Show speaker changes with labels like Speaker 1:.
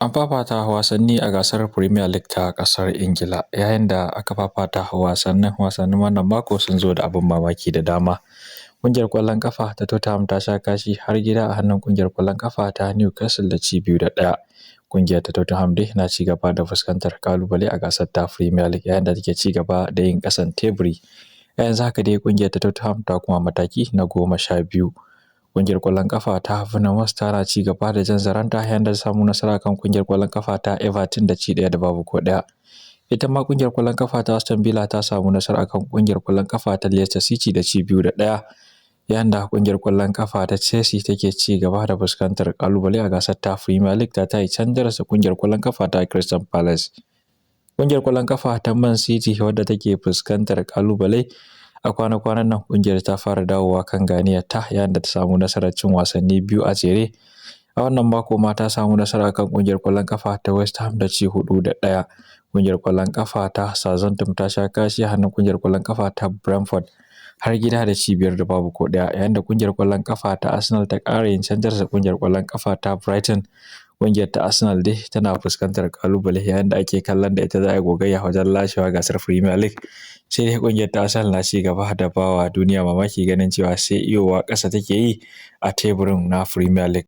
Speaker 1: An fafata wasanni a gasar Premier League ta ƙasar Ingila. Yayin da aka fafata wasannin wannan mako sun zo da abin mamaki da dama. Ƙungiyar ƙwallon ƙafa ta Tottenham ta sha kashi har gida a hannun ƙungiyar ƙwallon ƙafa ta Newcastle da ci 2 da 1. Ƙungiyar ta Tottenham dai na ci gaba da fuskantar ƙalubale a gasar ta Premier League, yayin da take ci gaba da yin ƙasan teburi. A yanzu haka dai ƙungiyar ta Tottenham ta koma mataki na 12. Ƙungiyar ƙwallon ƙafa ta Bournemouth tana ci gaba da jan zaranta, yayin da ta samu nasara kan ƙungiyar ƙwallon ƙafa ta Everton da ci 1 da babu ko 1. Ita ma ƙungiyar ƙwallon ƙafa ta Aston Villa ta samu nasara kan ƙungiyar ƙwallon ƙafa ta Leicester City da ci 2 da 1. Yayin da ƙungiyar ƙwallon ƙafa ta Chelsea take ci gaba da fuskantar ƙalubale a gasar ta Premier League, ta tayi can jaras da ƙungiyar ƙwallon ƙafa ta Crystal Palace. Ƙungiyar ƙwallon ƙafa ta Man City, wadda take fuskantar ƙalubale a kwana-kwanan nan, ƙungiyar ta fara dawowa kan ganiyarta, yayin da ta samu nasarar cin wasanni biyu a jere. A wannan mako ma ta samu nasara kan ƙungiyar ƙwallon ƙafa ta West Ham da ci 4 da 1. Ƙungiyar ƙwallon ƙafa ta Southampton ta sha kashi a hannun ƙungiyar ƙwallon ƙafa ta Brentford har gida da ci 5 da babu ko 1, yayin da ƙungiyar ƙwallon ƙafa ta Arsenal ta ƙara yin can jaras da ƙungiyar ƙwallon ƙafa ta Brighton. Ƙungiyar ta Arsenal dai tana fuskantar ƙalubale, yayin da ake kallon da ita za a yi gogayya wajen lashewa gasar Premier League. Sai dai ƙungiyar ta Arsenal na ci gaba da bawa duniya mamaki, ganin cewa sai iyowa ƙasa take yi a teburin na Premier League.